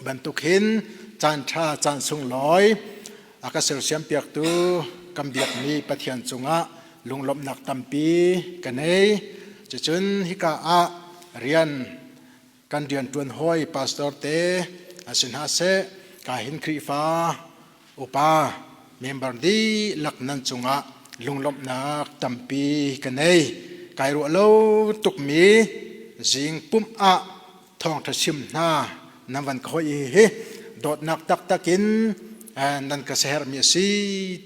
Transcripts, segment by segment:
Bantuk hin caan ṭha caan sunglawi a ka sersiam piaktu kan biakmi Pathian cungah lunglawmhnak tampi ka nei. Cucun hika ah rian kan rianṭuan hawi pastor te a si hna seh, ka hin Khrihfa upa member dihlak nan cungah lunglawmhnak tampi ka nei. Kai ruah lo tukmi zing pumh ah thawngṭha chim hna nan van ka hoih hi dawtnak taktak in nan ka siaherhmi a si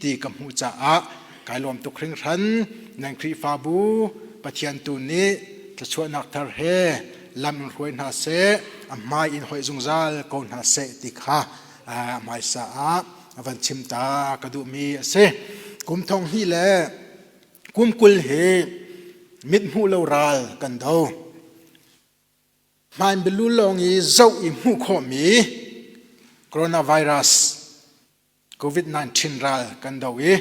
ti ka hmuh caah kai lawm tuk hringhran. Nan Khrihfabu Pathian tu nih thluachuahnak thar he lam in hruai hna seh, a hmai in hoih zungzal ko hna seh ti kha hmaisa ah van chim ta ka duhmi a si. Kum thong hnih le kum 20 hi mit hmuh lo ral kan do. Hmaan bilu lawng i zoh i hmuh khawhmi coronavirus COVID-19 ral kan do i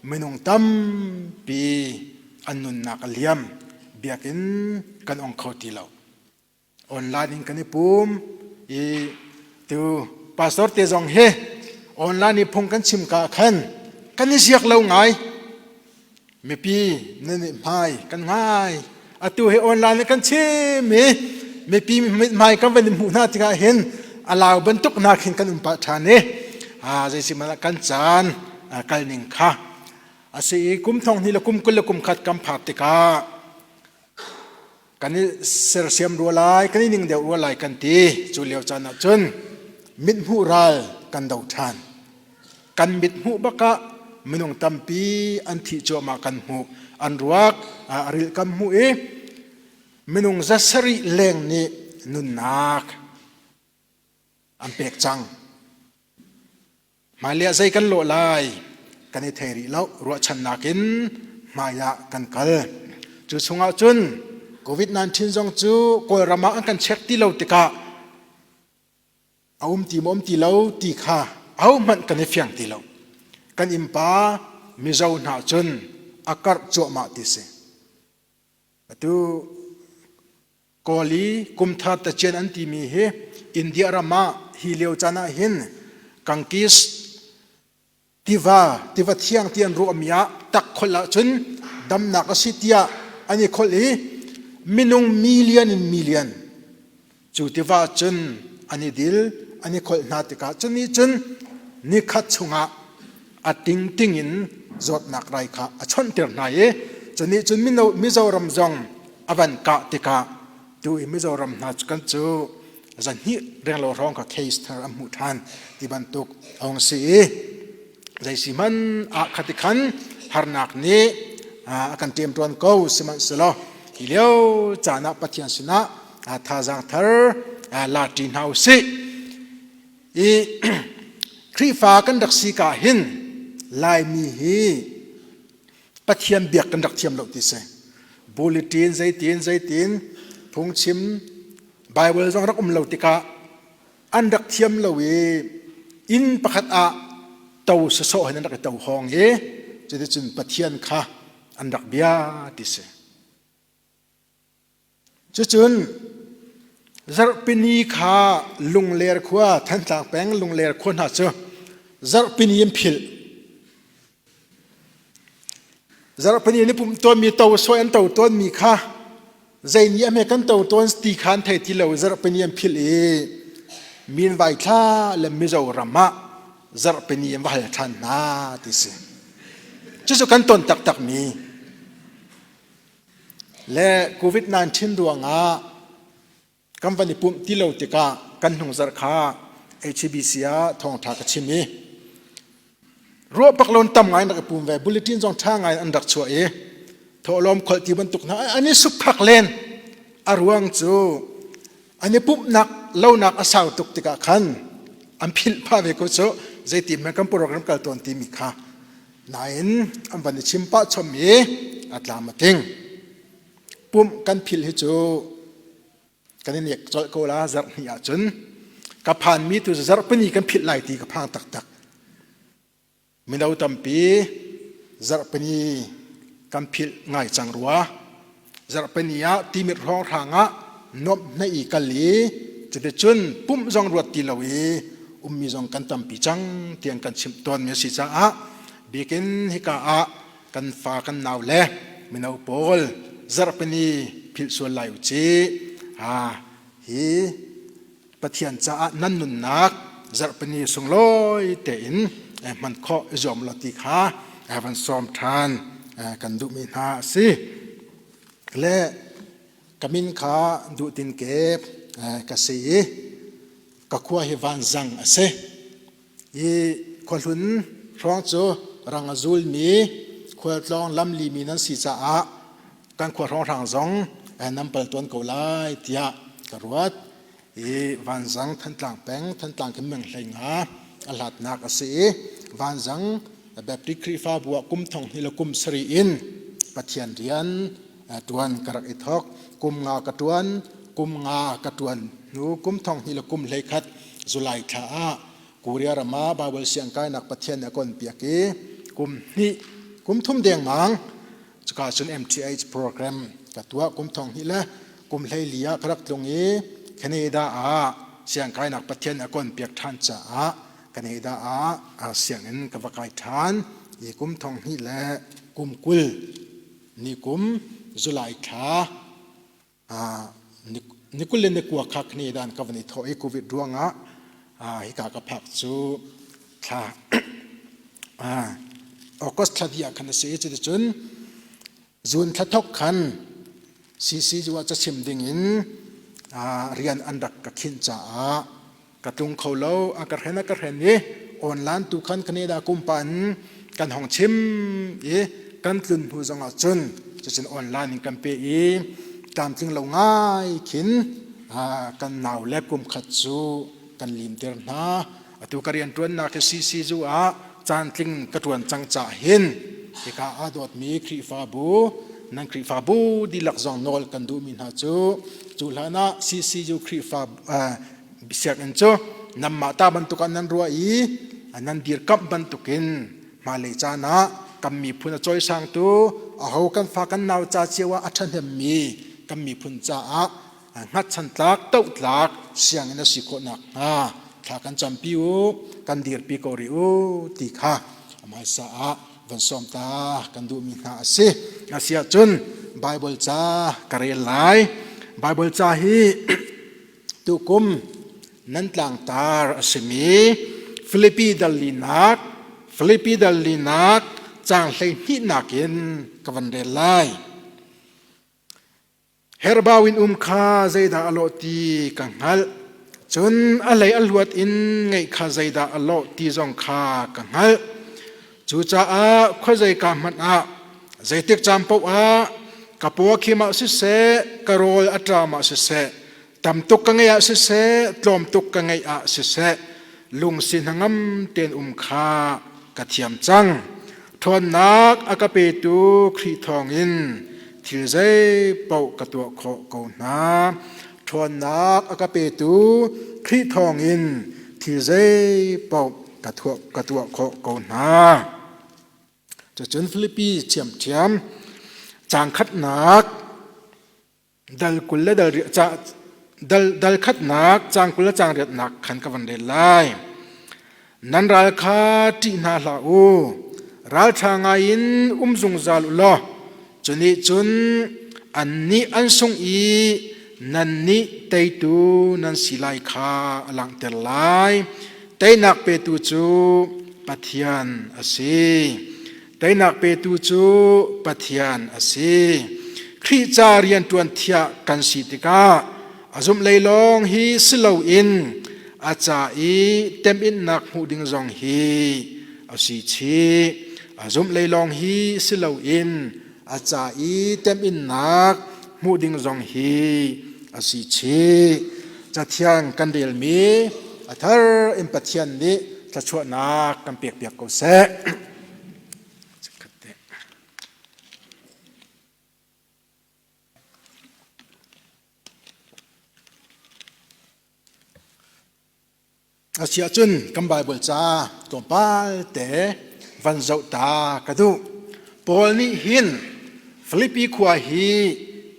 minung tampi an nunnak a liam. Biakinn kan ong kho ti lo. Online in kan i pum i tu pastor te zong hi online i phung kan chim ka khan kan i ziak lo ngai. Mipi nan i hmai kan ngai. Atu hi online kan chim i mipi mithmai kan van i hmuh hna tikah hin a lau bantuk hna khin kan um pah ṭhan i zeisihmanh ah kan caan kal ning kha a si i kum thong hnih le kum 20 le kum khat kan phak tikah kan i sersiam rua lai, kan i ning deuh rua lai kan ti. Cu lio caan ah cun mithmuh ral kan do ṭhan. Kan mithmuh bakah minung tampi an thih cuahmah kan hmuh. An ruak a rilh kan hmuh i minung 700 leng nih nunnak an pek cang. Hmailei ah zei kan lawh lai kan i thei rih lo. Ruahchannak in hmai ah kan kal. Cu chungah cun COVID-19 zong cu Kawlram ah an kan check ti lo tikah a um ti maw um ti lo ti kha ahohmanh kan i fiang ti lo. Kan innpa Mizo hna cun a karh cuahmah ti si. Atu Kawl i kumthar tacian an timi hi India ram ah hi lio caan ah hin Kangkis tiva tiva thiang ti an ruahmi ah tak kholh ahcun damnak a si tiah an i kholh i minung million in million cu tiva cun an i dil an i kholh hna tikah cun nih cun nikhat chungah a tingting in zawtnak rai kha a chawnhter hna i cu nih cun Mizoram zong a van kah tikah tu i Mizoram hna kan cu zan hnih renglo hrawng kha case thar an hmuh ṭhan ti bantuk a hung si i zeisi hmanh ah khati khan harnak nih a kan ṭemṭuan ko. Sihmanhsehlaw hi lio caan ah Pathian sinah thazaang thar la ṭi hna u sih. I Khrihfa kan rak si ka hin Laimi hi Pathian biak kan rak thiam lo ti si. Bulletin zeitin zeitin phungchim Bible zong rak um lo tikah an rak thiam lo i inn pakhat ah to sawsawh hin an rak i to hawng i cuticun Pathian kha an rak bia ti si. Cucun zarhpini kha Lungler khua, Thantlang peng Lungler khua hna cu zarhpini an philh. Zarhpini an i pumh tawnmi to sawi an to tawnmi kha zei ni a hme kan to tawn ti kha an thei ti lo. Zarhpini an philh i Minvai thla le Mizoram ah zarhpini an va hal ṭhan hna ti si. Cucu kan ton taktakmi le COVID-19 ruangah kan van i pumh ti lo tikah kan hnungzarh kha HBC ah thawngṭha ka chim i ruah pak lon tam ngai rak i pum ve. Bulletin zong ṭha ngai an rak chuah i thawhlawm kholh ti bantuk hna an i sukphak len. A ruang cu an i pumhnak lonak a sau tuk tikah khan an philh phah ve ko cu zeiti hmanh kan program kal tawn timi kha. Nain an van i chim pah chom i a tlam a ting. Pumh kan philh hi cu kan i nek colh ko la zarh hnih ahcun. Ka phanmi tu zarhpini kan philh lai ti ka phang taktak. Mino tampi zarhpini kan philh ngai cang rua. Zarhpini ah Timit hrawnghrang ah nuamh hna i kal i. Cuticun pumh zong ruat ti lo i ummi zong kan tampi cang tiang kan chimh tawnmi a si caah bikin hika ah kan fa kan nau le mino pawl zarhpini philh sual lai u ci. Hi Pathian caah nan nunnak zarhpini sunglawi tein hman khawh i zuam law ti kha van sawm ṭhan kan duhmi hna a si. Le ka min kha duh tin kep ka si i ka khua hi vanzang a si. I khuahlun hrawng cu rang a zulmi khualtlawng lamlimi nan si caah kan khua hrawnghrang zong nan pal tuan ko lai tiah ka ruat. I Vanzang Thantlang peng Thantlang khi meng hlei nga a hlatnak a si i Vanzang Baptist Khrihfabu ah kum thong hnih le kum sarih in Pathian rian ṭuan ka rak i thawk. Kum nga ka ṭuan, kum nga ka ṭuan hnu kum thong hnih le kum 11 July thla ah Korea ram ah Bible siangkainak Pathian nih a konpiak i kum hnih kum thum dengmang cuka cun MTH program ka tuah. Kum thong hnih le kum 14 ah ka rak tlung i Canada ah siangkainak Pathian nih a konpiak ṭhan caah Canada ah sianginn ka va kai ṭhan i kum thong hnih le kum 20 nikum July thla ni 29 kha Canada ka van i thawh i Covid ruangah hika ka phak cu thla August thla dih ah khan a si i cuticun June thla thok khan CCU ah cachim ding in rian an rak ka khinh caah ka tlung kho lo. A ka hren a ka hren i online tu khan Canada kumpa in kan hong chim i kan tlun hnu zongah cun cucun online in kan pe i tlamtling lo ngai khin kan nau le kum khat cu kan limter hna. Atu ka rian ṭuannak hi CCU ah caantling ka ṭuan cang cah hin hika aa dawtmi Khrihfabu nan Khrihfabu dihlak zong nawl kan duhmi hna cu cu hlan ah CCU Khrihfa sianginn cu nanmah ta bantuk ah nan ruah i nan dirkamh bantukin hmailei caan ah kan miphun a cawisangtu aho kan fa kan nau ca cio ah a ṭhahnemmi kan miphun caah hngatchan tlak tohtlak sianginn a si khawh nakhnga thla kan campi u, kan dirpi ko rih u ti kha hmaisa ah van sawm ta kan duhmi hna a si. A si ahcun Bible ca ka rel lai. Bible ca hi tukum nan tlangtar a simi Filipi dal linak Filipi dal linak caang 12nak in ka van rel lai. Herbau in um kha zeidah a lawh ti ka hngalh. Cun a hlei a hluat in ngeih kha zeidah a lawh ti zong kha ka hngalh. Cucaah khuazeika hmanh ah, zeitik caan paoh ah, ka paw a khim ah siseh, ka rawl a ṭam ah siseh, tam tuk ka ngeih ah siseh, tlawm tuk ka ngeih ah siseh, lungsi hnangam tein um kha ka thiam cang. Ṭhawnnak a ka petu Khrih thawngin thil zeipaoh ka tuah khawh ko hna. Ṭhawnnak a ka petu Khrih thawngin thil zeipaoh ka tuah khawh ko hna. Cucun Filipi ṭhiamṭhiam caang khatnak dal 20 le dal dal dal khatnak caang 20 le caang riatnak khan ka van rel lai. Nan ral kha ṭih hna hlah u. Ralṭha ngaiin um zungzal u law cunih cun annih an sung i nannih teitu nan si lai kha a langhter lai. Teinak petu cu Pathian a si. Teinak petu cu Pathian a si. Khrih ca rianṭuan thiah kan si tikah a zumh lei lawng hi si loin a ca i temhinnak hmuh ding zong hi a si chih. A zumh lei lawng hi si loin a ca i temhinnak hmuh ding zong hi a si chih. Cathiang kan relmi a thar in Pathian nih thluachuahnak kan pekpiak ko seh. Asiahcun kan Bible ca tlawmpal te van zoh ta ka duh. Paul nih hin Filipi khua hi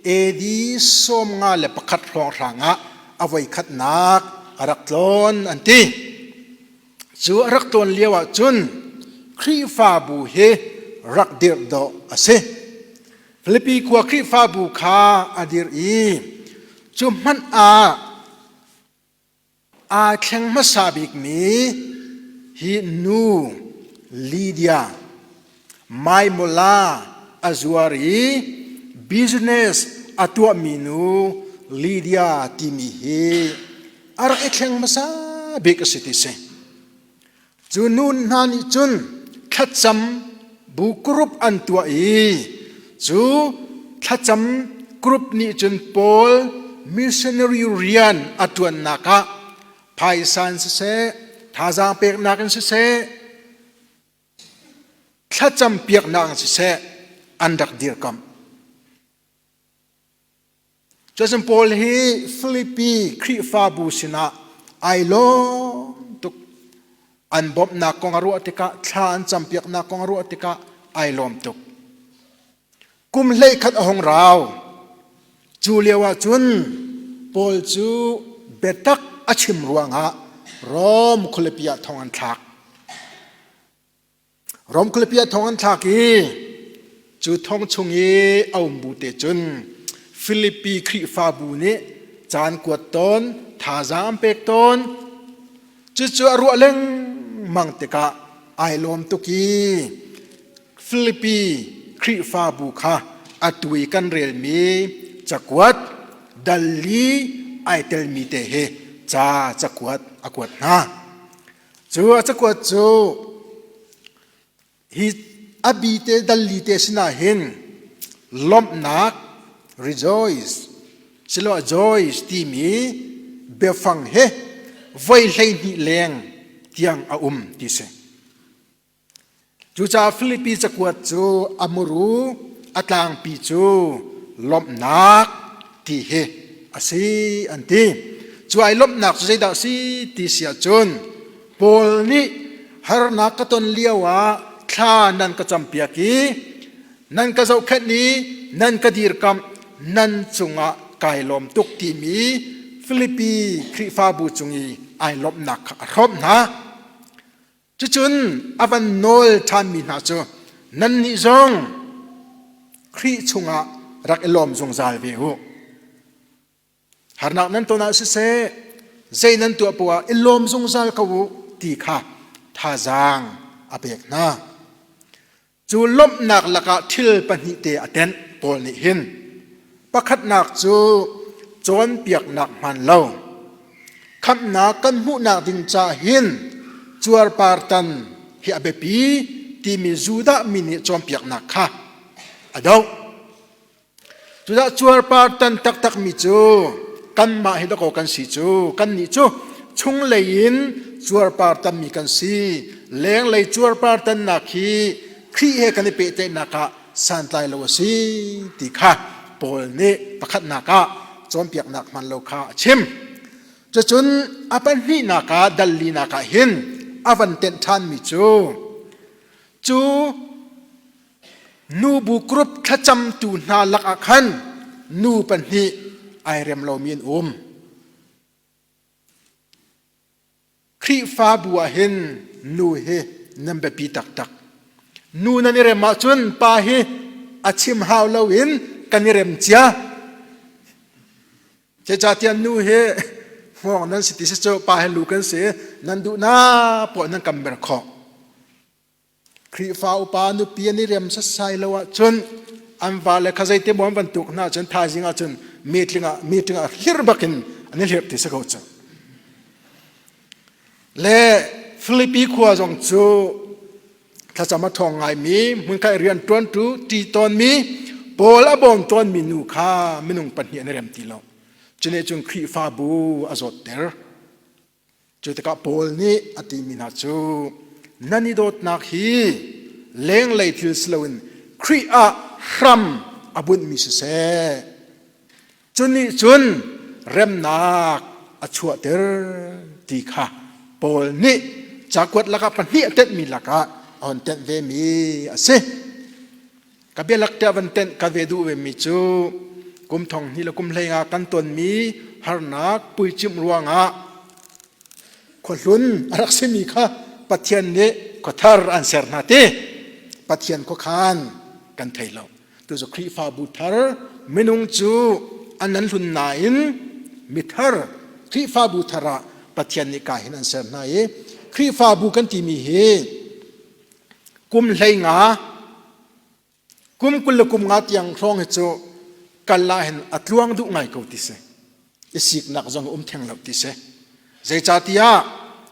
AD 51 hrawnghrang ah a voikhatnak a rak tlawn an ti. Cu a rak tlawn lio ah cun Khrihfabu hi rak dirh dawh a si. Filipi khua Khrihfabu kha a dirh i cu hmanh ah Aa thleng hmasa bikmi hi nu Lydia Maimawla a zuar i business a tuahmi nu Lydia timi hi a rak i thleng hmasa bik a si ti si. Cu nu hna nih cun thlacam bu group an tuah i cu thlacam group nih cun Paul missionary rian a ṭuannak ah phaisa in siseh, thazaang peknak in siseh, thlacam piaknak in siseh an rak dirkamh. Cuacun Paul hi Filipi Khrihfabu sinah ai lawm tuk. An bawmhnak kong a ruah tikah, thla an campiaknak kong a ruah tikah ai lawm tuk. Kum 11 a hung rau. Cu lio ah cun Paul cu biatak a chim ruangah Rom khualipi ah thong an thlak. Rom khualipi ah thong an thlak i cu thong chung i a um bu te cun Filipi Khrihfabu nih caan kuat tawn, thazaang an pek tawn. Cucu a ruah lengmang tikah ai lawm tuk i Filipi Khrihfabu kha atu i kan relmi cakuat dal li ai telmi te hi ca cakuat a kuat hna. Cu a cakuat cu hi a bi te dalli te sinah hin lawmhnak rejoice siloah joyce timi biafang he voi 12 leng tiang a um ti si. Cucaah Filipi cakuat cu a muru a tlangpi cu lawmhnak ti hi a si an ti. Cu ai lawmhnak cu zeidah a si ti si ahcun Paul nih harnak ka ton lio ah thla nan ka campiak i nan ka zohkhenh i nan ka dirkamh nan cungah kai lawm tuk timi Filipi Khrihfabu cung i ai lawmhnak kha a hrawmh hna. Cucun a van nawl ṭhanmi hna cu nannih zong Khrih chungah rak i lawm zungzal ve u. Harnak nan ton ah siseh, zei nan tuah poah ah i lawm zungzal ko u ti kha thazaang a pek hna. Cu lawmhnak lakah thil pahnih te a tenh Paul nih hin. Pakhatnak cu cawnpiaknak hmaan lo. Khamhnak kan hmuhnak ding ca hin cuarpartan hi a biapi timi Judah mi nih cawnpiaknak kha a doh. Cudah cuarpar tan taktakmi cu kanmah hi dakaw kan si cu kannih cu chunglei in cuarpar tanmi kan si lenglei cuarpar tannak hi Khrih he kan i pehtlaihnak ah santlai lo a si ti kha Paul nih pakhatnak ah cawnpiaknak hman lo kha a chim. Cucun a pahnihnak ah dal linak ah hin a van tenh ṭhanmi cu cu Nubu group thlacamtu hna lakah khan nu pahnih ai rem lomi an um. Khrihfabu ah hin nu hi nan biapi taktak. Nu nan i rem ahcun pa hi a chim hau loin kan i rem cia. Zeicahtiah nu hi hngawng nan si ti si cu pa hi lu kan si nan duh na poah nan kan mer khawh. Khrihfa upa nupi an i rem sasai lo ahcun an vale kha zeiti maw an van tuk hna ahcun thaizing ahcun meeting ah meeting ah hlirh bakin an i hlirh ti si ko cu. Le Filipi khua zong cu thlacam a ṭhawng ngaimi hmunkai rian ṭuantu ṭi tawnmi Paul a bawm tawnmi nu kha minung pahnih an i rem ti lo. Cune cun Khrihfabu a zawtter. Cu tikah Paul nih a timi hna cu nan i dawtnak hi lenglei thil si loin Khrih ah hram a bunhmi siseh. Cu nih cun remnak a chuahter ti kha Paul nih cakuat lakah pahnih a tenhmi lakah a hun tenh vemi a si. Ka bialak tiah van tenh ka ve duh vemi cu kum thong hnih le kum hlei nga kan tonmi harnak puicimh ruangah khuahlun a rak simi kha Pathian nih khuathar an ser hna ti Pathian khuakhan kan thei lo. Tu cu Khrihfabu thar minung cu an nan hlun nain mithar Khrihfabu thar ah Pathian nih ka hin an ser hna i Khrihfabu kan timi hi kum hlei nga kum 20 le kum nga tiang hrawng hi cu kal ah hin a tluang duh ngai ko ti si. I siknak zong um theng lo ti si. Zeicahtiah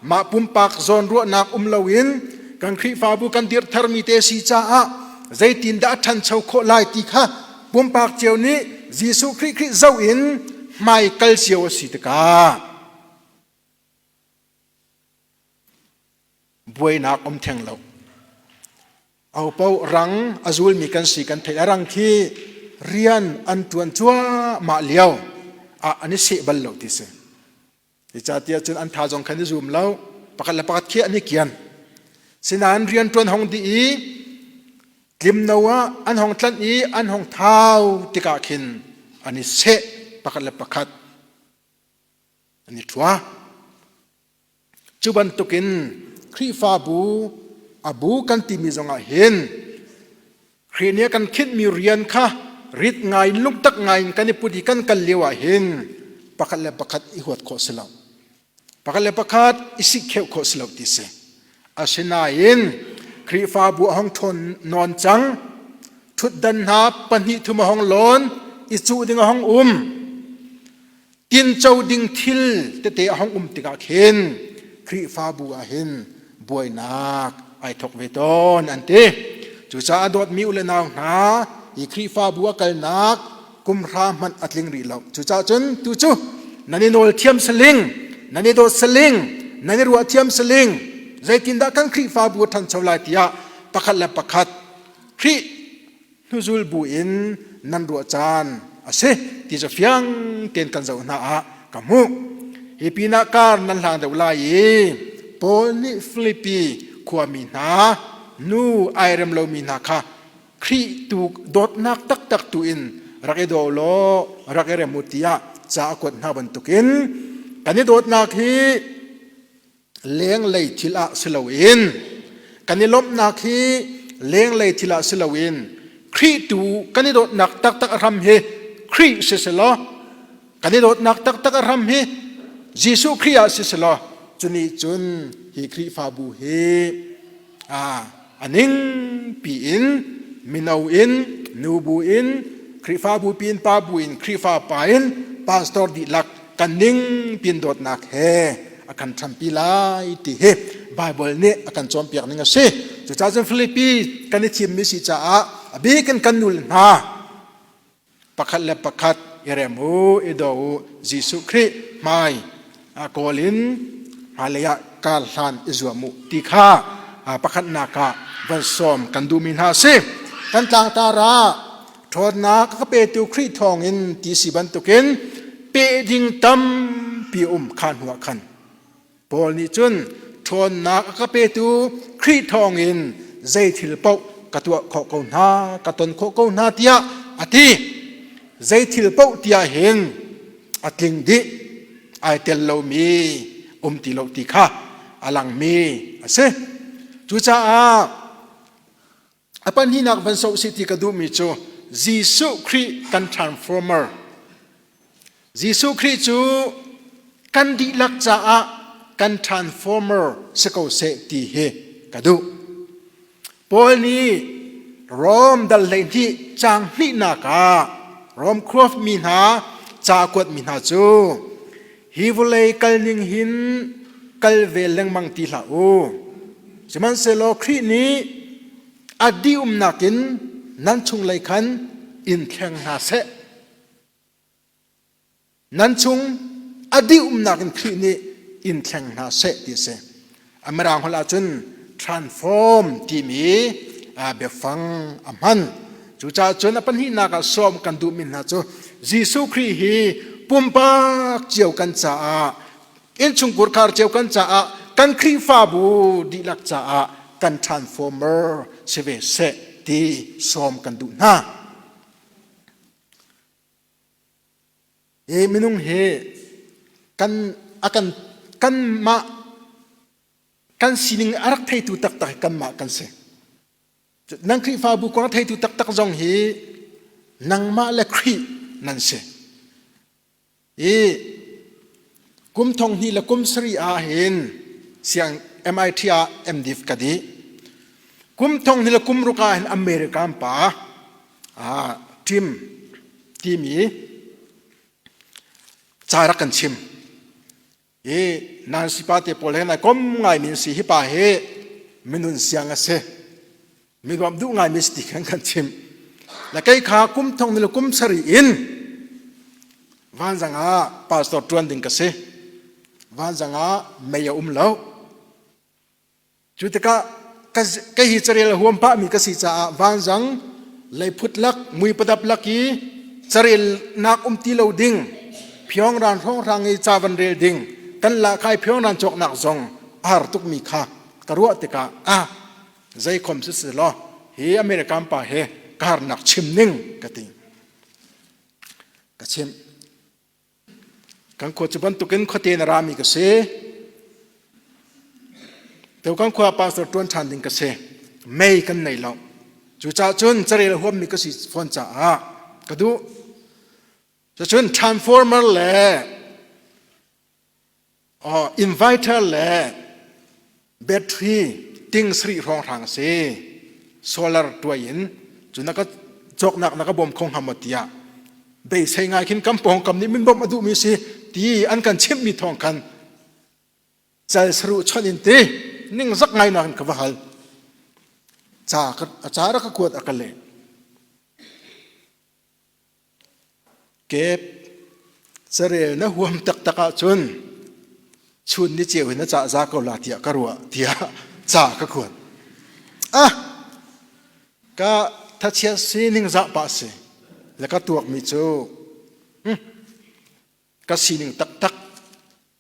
mah pumpak zawnruahnak um loin kan Khrihfabu kan dirh tharmi te si caah zeitindah a ṭhancho khawh lai ti kha pumpak cio nih Jesuh Khrih Khrih zoh in hmai kal cio a si tikah buainak um theng lo. Ahopaoh rang a zulmi kan si kan theih. A rang khi rian an ṭuan cuahmah lio ah an i seh bal lo ti si. Zeicahtiah cun an tha zong khan i zum lo. Pakhat le pakhat khi an i kian. Sinain rian ṭuan hong dih i tlimno ah an hong tlanh i an hong thau tikah khin an i seh pakhat le pakhat an i ṭhua. Cu bantukin Khrihfabu a bu kan timi zongah hin Khrih nih a kan khinhmi rian kha rit ngai in lungtak ngai in kan i put i kan kal lio ah hin pakhat le pakhat i huat khawh si lo. Pakhat le pakhat i sikkheuh khawh si lo ti si. Asinain Khrihfabu a hong ṭhawn nawn cang. Ṭhutdan hna pahnih thum a hong lawn i cuh ding a hong um. Tinco ding thil tete a hong um tikah khin Khrihfabu ah hin buainak ai thawk ve tawn an ti. Cucaah dawtmi u le nau hna, hi Khrihfabu a kalnak kumhra hmanh a tling rih lo. Cucaah cun tu cu nan i nawl thiam saling, nan i dawt saling, nan i ruah thiam saling, zeitindah kan Khrihfabu a ṭhancho lai tiah pakhat le pakhat Khrih hnuzul bu in nan ruah caan a si ti cu fiang tein kan zoh hna ah ka hmuh. Hi pinah kar nan hlang deuh lai i Paul nih Filipi khuami hna nu ai rem lomi hna kha Khrih tu dawtnak taktak tu in rak i daw law rak i rem u tiah ca a kuat hna bantukin kan i dawtnak hi lenglei thil ah si loin kan i lawmhnak hi lenglei thil ah si loin Khrih tu kan i dawtnak taktak a hram hi Khrih si selaw kan i dawtnak taktak a hram hi Jesuh Khrih ah si selaw cunih cun hi Khrihfabu hi a ning piin mino in nubu in Khrihfabu pin pa bu in Khrihfa pa in pastor dihlak kan ning pin dawtnak he a kan ṭhampi lai ti hi Bible nih a kan cawnpiak ning a si. Cucaah cun Filipi kan i thimmi si caah a bik in kan nul hna pakhat le pakhat i rem u i daw u Jesuh Khrih hmai kawl in hmailei ah kar hlan i zuam u ti kha pakhatnak ah van sawm kan duhmi hna a si. Kan tlangtar ah ṭhawnnak a ka petu Khrih thawngin ti si bantukin pe ding tampi um kha hnuah khan Paul nih cun ṭhawnnak a ka petu Khrih thawngin zei thil paoh ka tuah khawh ko hna, ka ton khawh ko hna tiah a ti. Zei thil paoh tiah hin a tling dih, ai tel lomi um ti lo ti kha a langmi a si. Cucaah A pahnihnak van soh sih ti ka duhmi cu Jesuh Khrih kan transformer. Jesuh Khrih cu kan dihlak caah kan transformer si ko seh ti hi ka duh. Paul nih Rom dal 12 caang hnihnak ah Rom khuaf mi hna ca a kuatmi hna cu hi vawlei kal ning hin kal ve lengmang ti hlah u. Sihmanhsehlaw Khrih nih a dihumnak in nan chunglei khan in thleng hna seh. Nan chung a dihumnak in Khrih nih in thleng hna seh ti a si. A mirang holh ahcun transform timi biafang a hman. Cucaah cun a pahnihnak ah sawm kan duhmi hna cu Jesuh Khrih hi pumpak cio kan caah innchungkhur khar cio kan caah kan Khrihfabu dihlak caah kan transformer si ve seh ti sawm kan duh hna. Hi minung hi Kan a kan kanmah kan sining a rak theitu taktak hi kanmah kan si. Nan Khrihfabu kong a theitu taktak zong hi nangmah le Khrih nan si. I kum thong hnih le kum sarih ah hin siang MIT ah MDiv ka dih. Kum thong hnih le kum ruk ah hin American pa ah Tim timi ca rak kan chim. I Nancy pa te pawl he nai kom ngai mi si hi pa hi minun siang a si. Mi nuam duh ngai mi si ti khan kan chim. Le kei kha kum thong le kum sarih in vanzang ah pastor tuan ding ka si. Vanzang ah mei a um lo. Cu tikah kei hi carel huam pahmi ka si caah vanzang leiphut lak mui padap lak i carelnak um ti lo ding phiongran hrawnghrang i ca van rel ding kan lahkhai phiongran cawknak zong a har tukmi kha ka ruah tikah ah zei khom si si law hi American pa he ka harnak chim ning ka ti ka chim Kan khua cu bantukin khuate na rami ka si. Teu kan khua pastor ṭuan ṭhan ding ka si. Mei kan nei lo. Cucaah cun carel huammi ka si fawn caah ka duh. Cucun transformer le oh, inviter le battery ting sarih hrawnghrang a si. Solar tuai in cu na ka cawknak na ka bawm kho hnga maw tiah beisei ngai khin kan pawngkam nih min bawmh a duhmi si ti an kan chimhmi thawng khan cal saruh chawnh in ti ningzak ngai nak in ka va hal ca ka ca ra ka kuat a ka leh Kep carel na huam taktak ahcun chun ni ceu in na cah za ko la tiah ka ruah tiah ca ka kuat. Ah ka thachia sining zah pah si le ka tuakmi cu hm, ka sining taktak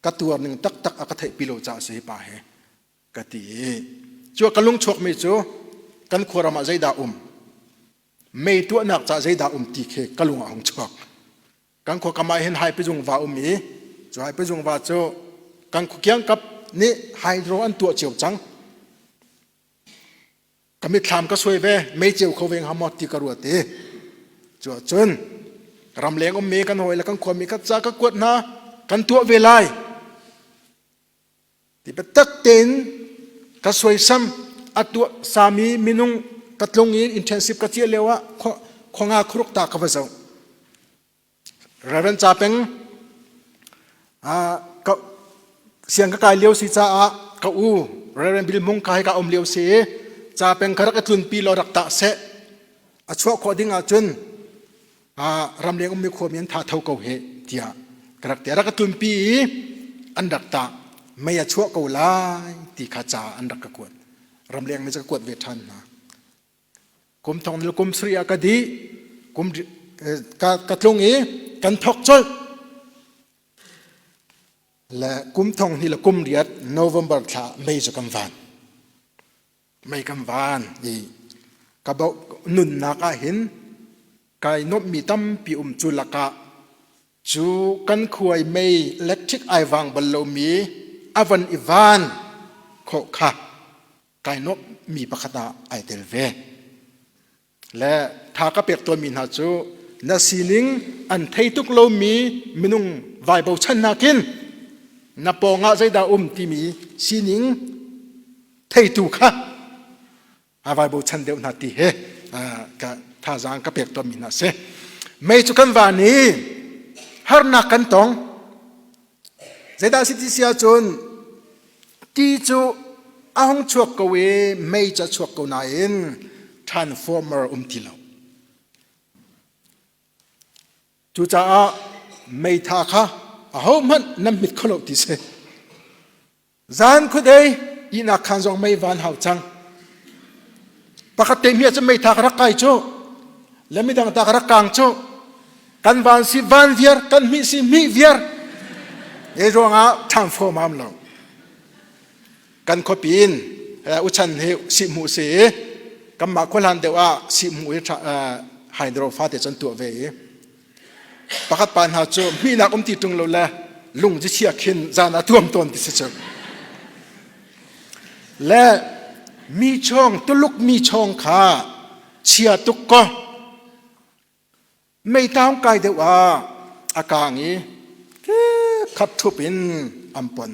ka tuar ning taktak a ka theihpi lo caah si hi pa he ka ti i cu ka lung chuakmi cu kan khuaram ah zeidah um mei tuahnak ca zeidah um ti khi ka lung ah hung chuak. Kan khua kam ah hin haipizung va um i cu haipizung va cu kan khua kiangkap nih hydro an tuah cio cang. Ka mitthlam ka suai ve mei ceu kho ve hnga maw ti ka ruat i cu ahcun ramleng ummi kan hawi le kan khuami kha ca ka kuat hna kan tuah ve lai Ti biatak tein ka suaisam a tuah sami minung ka tlung i intensive ka chiah lio ah khuanga khuruk ta ka va zoh. Reverend Capeng ka siang ka kai lio si caah ka u Reverend Bill Mung ka hi ka um lio si i Capeng ka rak i tlunpi law rak tah seh a chuah khawh ding ahcun ramleng ummi khuami an tha tho ko he tiah ka rak ti a rak ka tlunpi i an rak tah mei a chuah ko lai ti kha ca an rak ka kuat ramleng mi cu ka kuat ve ṭhan hna kum thong nil kum sri ah ka dih kum ka, ka tlung i kan thok colh le kum thong hnih le kum riat November thla mei cu kan van mei kan van i ka nunnak ah hin kai nuamhmi tampi um cu lakah cu kan khuai mei electric ai vang bal lomi a van i van khawh kha kai nuamhmi pakhat ah ai tel ve. Le tha ka pek tawnmi hna cu na sining an thei tuk lomi minung vai bochan nakin na pawngah zeidah um timi sining theitu kha a vai bochan deuh hna ti he ka thazaang ka pek tawnmi hna si. Mei cu kan van i harnak kan tong. Zeidah si ti si ahcun ti cu a hung chuak ko i mei cu a chuak ko nain transformer um ti lo. Cucaah meitha kha ahohmanh nan hmit kho lo ti si. Zan khuadei ihnak khaan zong mei van hau cang. Pakhat te hmi ahcun meitha ka rak kai cu, le midang ta ka rak kang cu, kan van si van viar, kan hmih si hmih viar. E ruangah ṭhangfawm am lo. Kan khuapi in uchan hi sihhmuh si i kanmah khuahlan deuh ah sihhmuh hi hydro fate cun tuah ve i pakhat pa hna cu hmihnak um ti ṭung lo le. Lung chia khin zan a tuam tawn ti si cu. Le mi chong Tuluk mi chong kha chia tuk ko. Meitaung kai deuh ah a kaang i khat ṭhup in an pon.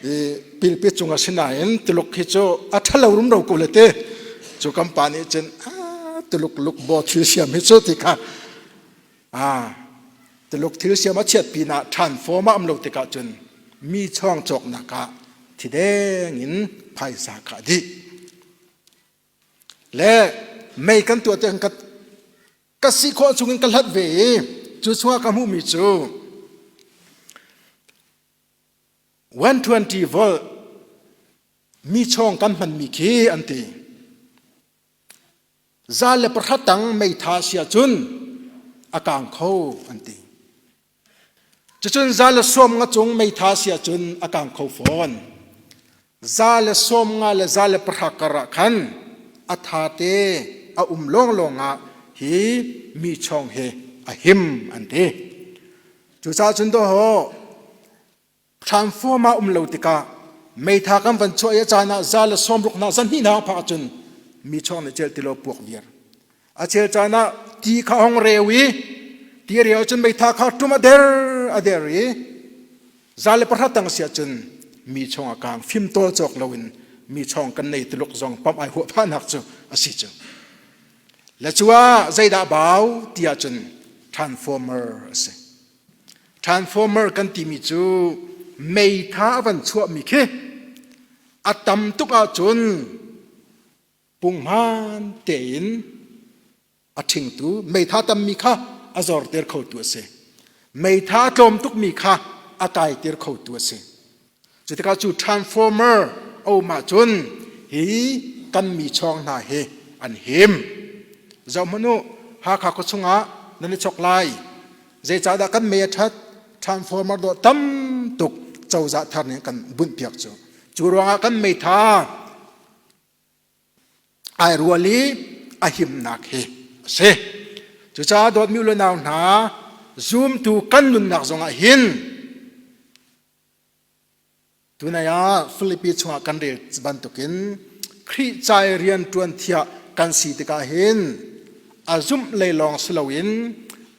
I pilpi cung a si nain Tuluk hi cu a ṭhalo rumro ko le ti. Cu kan pa nih cun Tuluk luk baw thil siam hi cu ti kha Tuluk thil siam a chiat pinah ṭhan fawm a um lo tikah cun mi chawng cawknak ah thideng in phaisa kha a dih. Le mei kan tuah tiang ka ka si khawh chungin ka hlat ve i cu chungah ka hmuhmi cu 120 volt mi chawng kan hmanmi khi an ti. Za le pahra tang meitha si ahcun a kang kho an ti. Cucun za le sawm nga cung meitha si ahcun a kang kho fawn. Za le sawm nga le za le pahra kar ah khan a tha te a um lawnglawng ah hi mi chawng hi a him an ti. Cucaah cun dawhaw Thlanfawm ah um lo tikah meitha kan van chuah i a caan ah za le sawmruk hna zahnih hna phak ahcun mi chawng nih cel tilo puak viar. A chel caan ah ti kha hong reu i ti reu ahcun meitha kha tum a der a der i za le pahra tang si ahcun mi chawng a kang fimtawl cawk loin mi chawng kan nei tuluk zong pam ai huah phahnak cu a si cu. Le cu ah zeidah bau ti ahcun transformer a si. Transformer kan timi cu meitha a van chuahmi khi a tam tuk ahcun punghman tein a ṭhingtu meitha tammi kha a zorter khotu a si. Meitha a tlawm tukmi kha a kaiter khotu a si. Cutikah cu transformer a um ahcun hi kan mi chawng hna hi an him. Zohhmanh u, Hakha khua chungah nan i chok lai. Zeicahdah kan mei a ṭhat? Transformer dawh tam tuk cozah thar nih kan bunhpiak cu. Cu ruangah kan meitha ai rual i a himnak hi a si. Cucaah dawtmi u le nau hna, zumtu kan nunnak zongah hin Tunai ah Filipi chungah kan rel bantukin Khrih ca i rian ṭuan thiah kan si tikah hin a zumh lei lawng si loin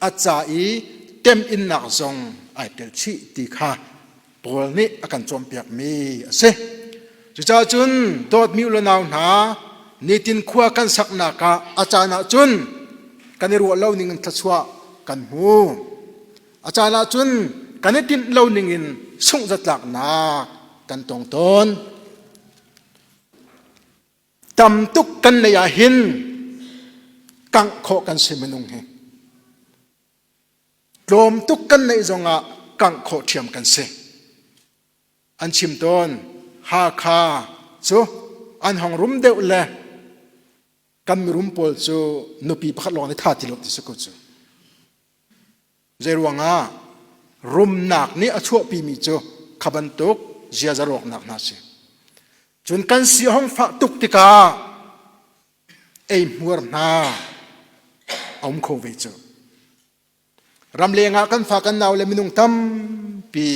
a ca i temhinnak zong ai tel chih ti kha Paul nih a kan cawnpiakmi a si. Cucaah cun dawtmi u le nau hna, nitin khua kan saknak ah a caan ah cun kan i ruah lo ning in thluachuah kan hmu. A caan ah cun kan i tinh lo ningin sungh zatlaknak kan tong tawn. Tam tuk kan nei ah hin kangh khawh kan si minung hi. Tlawm tuk kan neih zongah kangh khawh ṭhiam kan si. An chim tawn Hakha cu an hong rum deuh le kan mirum pawl cu nupi pakhat lawng nih tha ti lo ti si ko cu. Zeiruangah rumnak nih a chuahpimi cu kha bantuk ziaza rawknak hna si. Cun kan si a hong fah tuk tikah eihmuar hna a um kho ve cu. Ramleng ah kan fa kan nau le minung tampi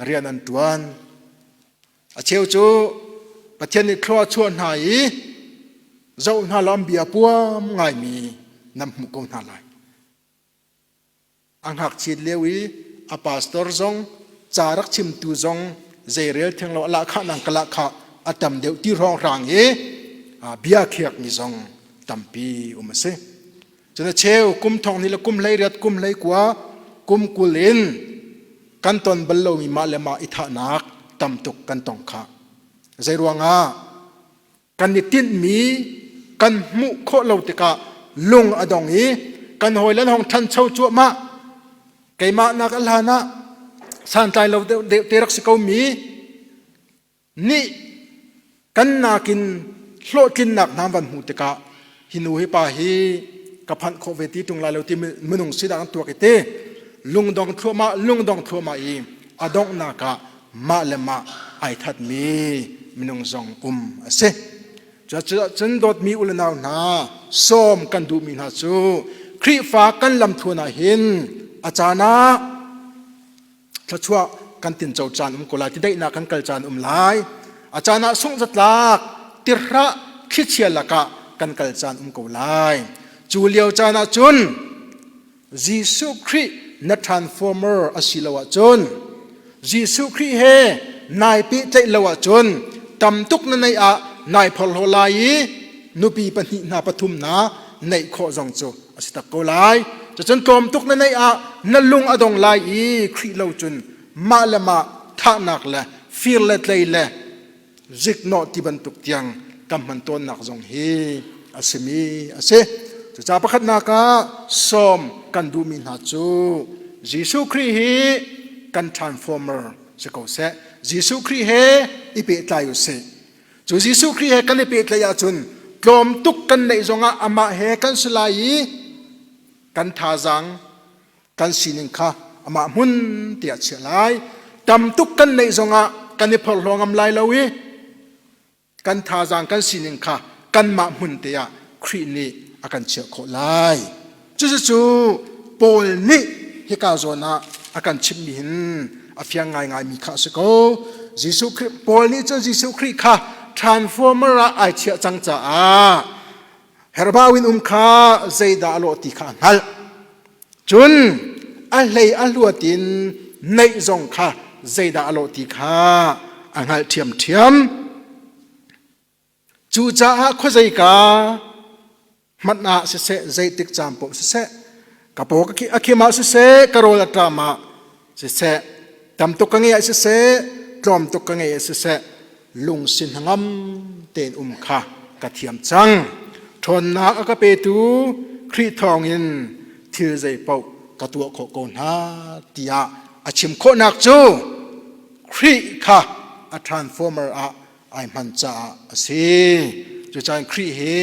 rian an ṭuan. A cheu cu Pathian nih thlua a chuah hna i zoh hna law an bia puam ngaimi nan hmuh ko hna lai. A ngakchiat lio i a pastor zong ca rak chimtu zong zeirel theng lo a lahkhah nang ka lahkhah a tam deuh ti hrawnghrang i bia khiakmi zong tampi um a si. Cun a cheu kum thong ni le kum 18 kum 19 kum 20 in kan ton bal lomi mah le mah i thahnak tam tuk kan tong kha. Zeiruangah kan i tinhmi kan hmuh khawh lo tikah lung a dong i kan hawile an hong ṭhancho cuahmah. Keimah nak a hlan ah santlai lo deuh te rak si ko mi nih kan nakin hlawhtlinnak hna van hmuh tikah hi nu hi pa hi ka phanh khawh ve ti ṭung lai lo ti minung sinak an tuak i te lungdong thluahmah lungdong thluahmah i a donghnak ah mah le mah ai thatmi minung zong um a si. Cucaah dawtmi u le nau hna sawm kan duhmi hna cu Khrihfa kan lamthluan ah hin a caan ah Thluachuah kan tinco caan um ko lai, tidaihnak kan kal caan um lai. A caan ah sungh zatlak, tirhrah, thlichia lakah kan kal caan um ko lai. Cu lio caan ah cun Jesuh Khrih na transformer a si lo ahcun Jesuh Khrih he nai pehtlaih lo ahcun tam tuk na neih ah nai phorhlaw lai i nupi pahnih hna pathum hna neih khawh zong cu a si tak ko lai. Cucun tlawm tuk na neih ah na lung a dong lai i Khrih lo cun mah le mah thahnak le fir le tlei le ziknawh ti bantuk tiang kan hman tawnnak zong hi a simi a si. Cucaah pakhatnak ah sawm kan duhmi hna cu Jesuh Khrih hi kan transformer si ko seh. Jesuh Khrih he i pehtlai u sih. Cu Jesuh Khrih he kan i pehtlaih ahcun tlawm tuk kan neih zongah amah he kan si lai i kan thazaang kan sining kha amah hmun tiah chiah lai. Tam tuk kan neih zongah kan i phorhlaw ngam lai lo i kan thazaang kan sining kha kanmah hmun te ah Khrih nih a kan chiah khawh lai. Cucu Paul nih hika zawn ah a kan chimhmi hin a fiang ngaingaimi kha a si ko. Jesuh Khrih Paul nih cun Jesuh Khrih kha transformer ah ai chiah cang caah herbau in um kha zeidah a lawh ti kha a hngalh. Cun a hlei a hluat in neih zong kha zeidah a lawh ti kha a hngalh ṭhiamṭhiam. Cucaah khuazeika hmanh ah siseh, zeitik caan paoh siseh, ka paw a khim ah siseh, ka rawl a ṭam ah siseh, tam tuk ka ngei ah siseh, tlawm tuk ka ngei ah siseh, lungsi hnangam tein um kha ka thiam cang. Ṭhawnnak a ka petu Khrih thawngin thil zeipaoh ka tuah khawh ko hna tiah a chim khawhnak cu Khrih kha a transformer ah ai hman caah a si. Cucaah Khrih hi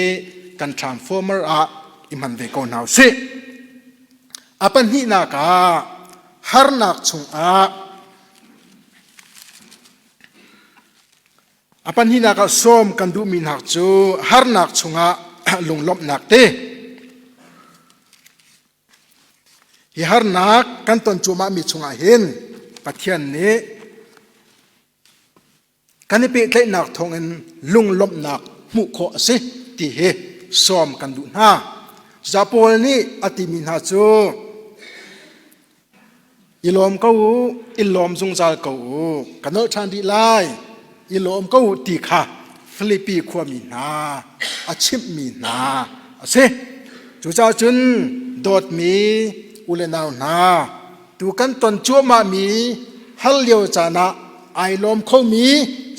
kan transformer ah i hman ve ko hna usih. A pahnihnak ah harnak chungah a pahnihnak ah sawm kan duhmi hna cu harnak chungah lunglawmhnak te hi harnak kan ton cuahmahmi chungah hin Pathian nih Kan i pehtlaihnak thawngin lunglawmhnak hmuh khawh a si ti hi sawm kan duh hna. Cucaah Paul nih a timi hna cu i lawm ko u, i lawm zungzal ko u, ka nolh ṭhan rih lai, i lawm ko u ti kha Filipi khuami hna a chimhmi hna a si. Cucaah cun dawtmi u le nau hna, tu kan ton cuahmahmi hal lio caan ah ai lawm khomi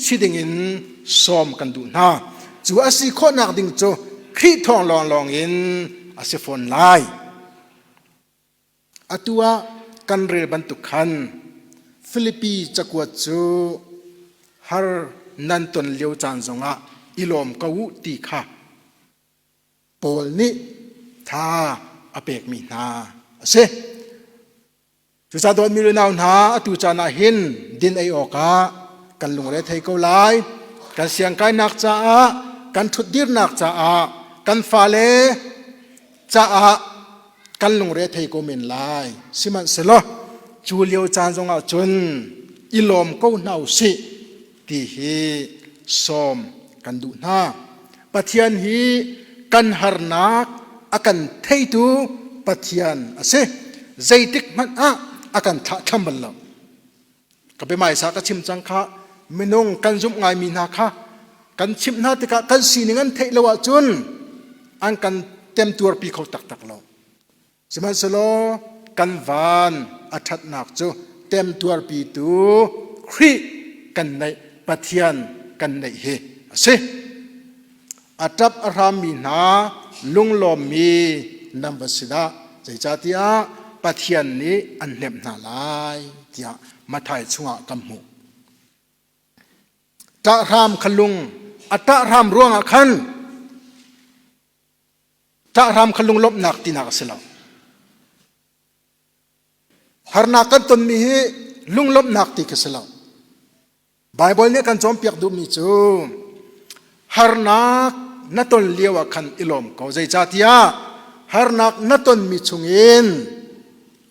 si dingin sawm kan duh hna. Cu a si khawhnak ding cu Khrih thawng lawnglawng in a si fawn lai. Atu ah kan rel bantuk khan Filipi cakuat cu har nan ton lio caan zongah i lawm ko u ti kha Paul nih tha a pekmi hna a si. Cucaah dawtmi unau hna, atu caan ah hin din ei awkah kan lungre thei ko lai. Kan siangkainak caah, kan ṭhutdirnak caah, kan fale caah kan lungre thei ko men lai. Sihmanhsehlaw cu lio caan zongah cun i lawm ko hna u sih ti hi sawm kan duh hna. Pathian hi kan harnak a kan theitu Pathian a si. Zeitik hmanh ah a kan thlahthlam bal lo. Ka biahmaisa ka chim cang kha minung kan zumh ngaimi hna kha kan chimh hna tikah kan sining an theih lo ahcun an kan temtuarpi kho taktak lo. Sihmanhsehlaw kan van a ṭhatnak cu temtuarpitu Khrih kan neih Pathian kan neih hi a si. A ṭap a hrammi hna lunglawmmi nan va si dah, zeicahtiah Pathian nih an hnemh hna lai tiah Matthai chungah kan hmuh. Ṭahhram kha lung a ṭahhram ruangah khan Ṭahhram kha lunglawmhnak tinak a si lo. Harnak kan tonmi hi lunglawmhnak ti khi si lo. Baibal nih kan cawnpiak duhmi cu harnak na ton lio ah khan i lawm ko. Zeicahtiah harnak na tonmi chungin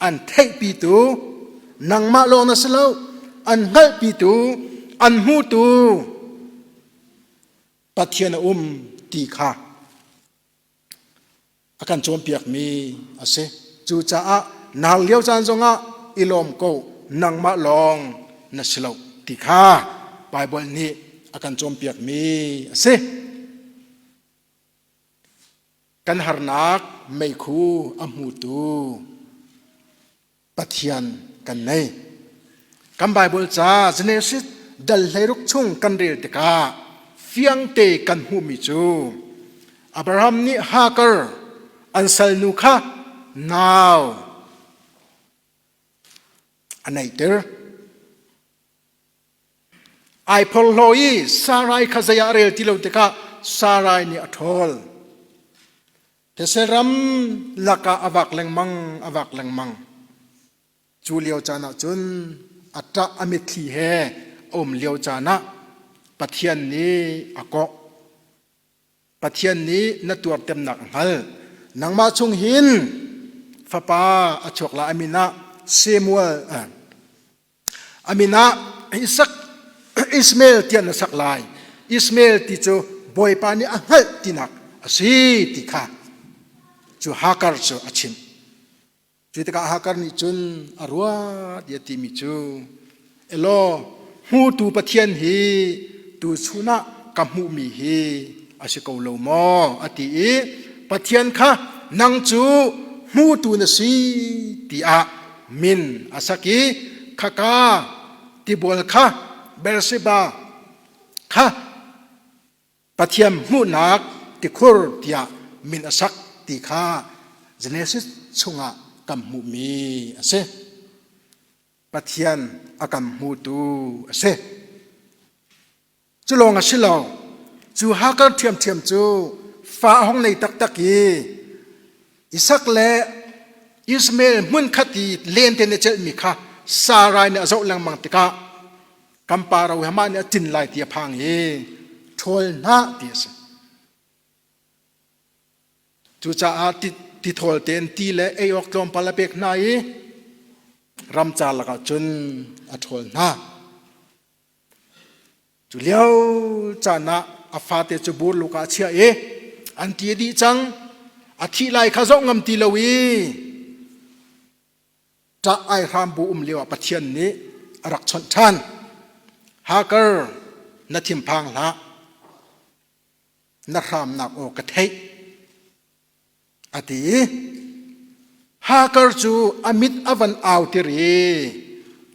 an theihpitu Nangmah lawng na si lo. An hngalhpitu, an hmutu Pathian a um ti kha a kan cawnpiakmi a si. Cucaah nau lio caan zongah i lawm ko, nangmah lawng na si lo ti kha Baibal nih a kan cawnpiakmi a si. Kan harnak meikhu a hmutu Pathian kan nei. Kan Baibal ca Genesis dal 16 chung kan rel tikah fiangte kan hmuhmi cu Abraham nih Hagar an salnu kha nau a neihter. Ai phorhlaw i Sarai kha zei ah a rel ti lo tikah Sarai nih a ṭhawl. These ram lakah a vak lengmang, a vak lengmang. Cu lio caan ah cun a ṭah a mitthli he a um lio caan ah Pathian nih a kawh. Pathian nih na tuartemnak a hngal. Nangmah chung hin fapa a chuak lai a min ah Samuel a min ah Isak Ismael tiah na sak lai. Ismael ti cu Bawipa nih a hngalh tinak a si ti kha cu Hagar cu a chimh. Cu tikah Hagar nih cun a ruat i a timi cu, Elaw, hmutu Pathian hi tuchun ah ka hmuhmi hi a si ko lo maw? a ti i Pathian kha nang cu hmutu na si tiah min a sak i khaka tibual kha Beersheba kha Pathian hmuhnak tikhur tiah min a sak ti kha Genesis chungah kan hmuhmi a si. Pathian a kan hmutu a si. Cu lawng a si lo. Cu Hagar ṭhiamṭhiam cu fa a hung nei taktak i Isak le Ishmael hmunkhat i lente na celhmi kha Sarai nih a zoh lengmang tikah kan pa ro hi mah nih a cin lai ti a phang i ṭhawl hna ti a si. Cucaah tithawl tein ti le ei awk tlawmpal a pek hna i ramcar lakah cun a ṭhawl hna. Cu lio caan ah a fate cu burluk ah a chiah i an ti a dih cang. A thih lai kha zoh ngam ti lo i ṭah ai hram bu um lio ah Pathian nih a rak chawnh ṭhan. Hagar, na thinphang hlah. Na hramnak aw ka theih. A ti i Hagar cu a mit a van au tir i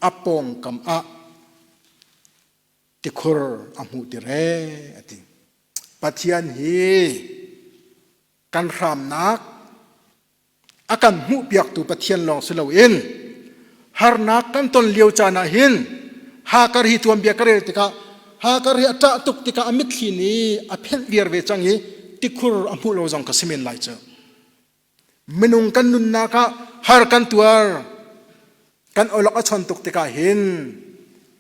a pawngkam ah tikhur a hmuh tir ee a ti. Pathian hi kan hramnak a kan hmuhpiaktu Pathian lawng si loin harnak kan ton lio caan ah hin Hagar hi tuanbia ka rel tikah Hagar hi a ṭah tuk tikah a mitthli nih a phelh viar ve cang i tikhur a hmuh lo zong ka si men lai cu. Minung kan nunnak ah har kan tuar kan olok a chon tuk tikah hin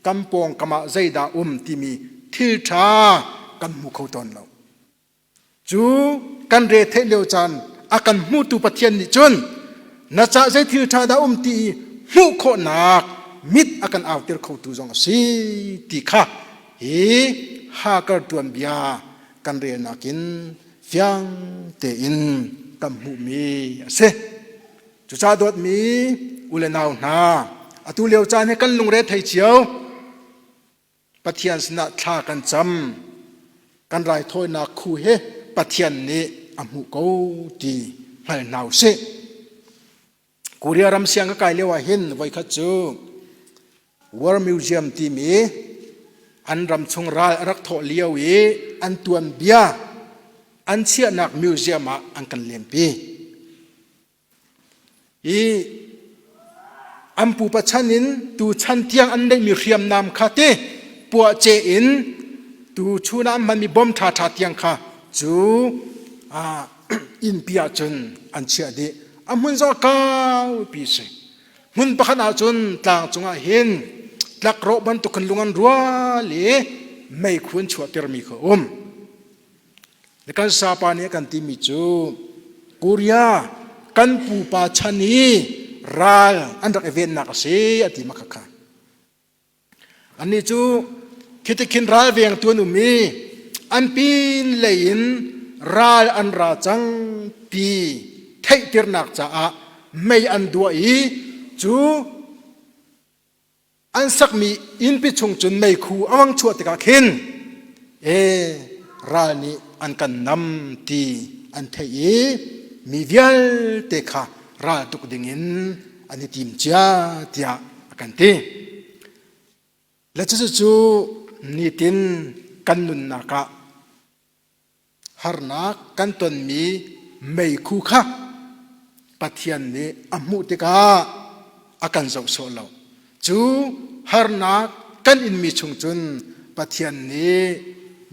kan pawngkam ah zeidah um timi thil ṭha kan hmu kho tawn lo. Cu kan re theih lio caan a kan hmutu Pathian nih cun na cah zei thil ṭha dah um ti i hmuh khawhnak mit a kan autir khotu zong a si ti kha hi Hagar tuanbia kan relnak in fiang tein kan hmuhmi a si. Cucaah dawtmi u le nau hna, atu lio caan hi kan lungre thei cio. Pathian sinah thla kan cam. Kan raithawinak khu he Pathian nih a hmuh ko ti hngal hna u sih. Korea ram siang ka kai lio ah hin voikhat cu War Museum timi an ram chung ral a rak thawh lio i an tuanbia an chiahnak museum ah an kan lempi. I an pupa chan in tu chan tiang an neihmi hriamnam kha te puahceh in tu chun ah an hmanmi bom ṭhaṭha tiang kha cu innpi ah cun an chiah dih. A hmun zong a kaupi si. Hmun pakhat ah cun tlang cungah hin tlakrawh bantuk khan lung an rual i meikhu an chuahtermi kha a um. Kan sapa nih a kan timi cu Korea kan pupa chan i ral an rak i vennak a si a ti ma khakha. Annih cu khitikhin ralvengtu an um i an pin lei in ral an ra cang ti theihternak caah mei an duah i cu an sakmi innpi chung cun meikhu a vang chuah tikah khin e ral nih an kan nam ti an theih i mi vialte kha ral tuk dingin an i tim cia tiah a kan ti. Le cucu nitin kan nunnak ah harnak kan tonmi meikhu kha Pathian nih a hmuh tikah a kan zoh sawh lo. Cu harnak kan inmi chung cun Pathian nih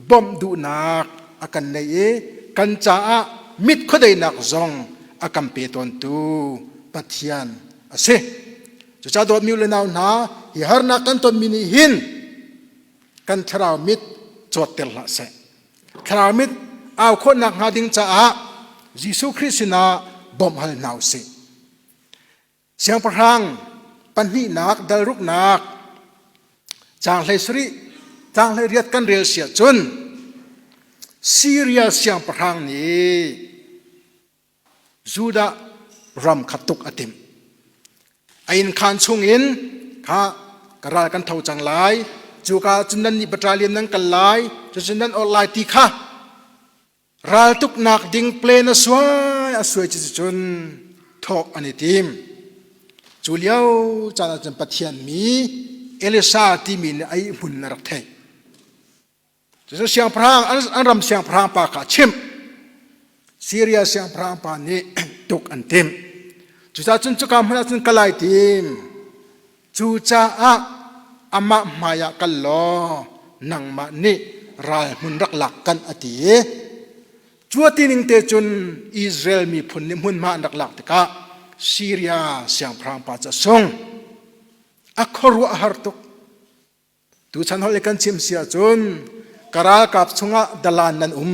bawmh duhnak a kan neih i kan caah mit khuadeinak zong a kan pe tawntu Pathian a si. Cucaah dawtmi u le nau hna, hi harnak kan tonmi nih hin kan thlarau mit cawtter hlah seh. Thlarau mit au khawhnak hnga ding caah Jesuh Khrih sinah bawmh hal hna u sih. Siangpahrang pahnihnak dalruknak caang hlei sarih caang hlei riat kan rel siah cun Syria siangpahrang nih Judah ram kha tuk a timh. A innkhaan chungin kha ka ral kan tho cang lai, cuka cun nan nih battalion nan kal lai, cucun nan orh lai ti kha raltuknak ding plan a suai a suai cuticun thawk an i tim. Cu lio caan ah cun Pathian mi Elisha timi nih a ihmun na rak theih. Cucu siangpahrang an ram siangpahrang pa kha a chimh. Syria siangpahrang pa nih tuk an timh. Cucaah cun cuka hmun ah cun kal ai tim. Cucaah amah hmai ah kal law nangmah nih ral hmun rak lak kanh a ti i cu a ti ning te cun Israel miphun nih hmunhma an rak lak tikah Syria siangpahrang pa cu a sung. A khuaruah a har tuk. Tuchan holh i kan chim si ahcun ka ralkap chungah dalan nan um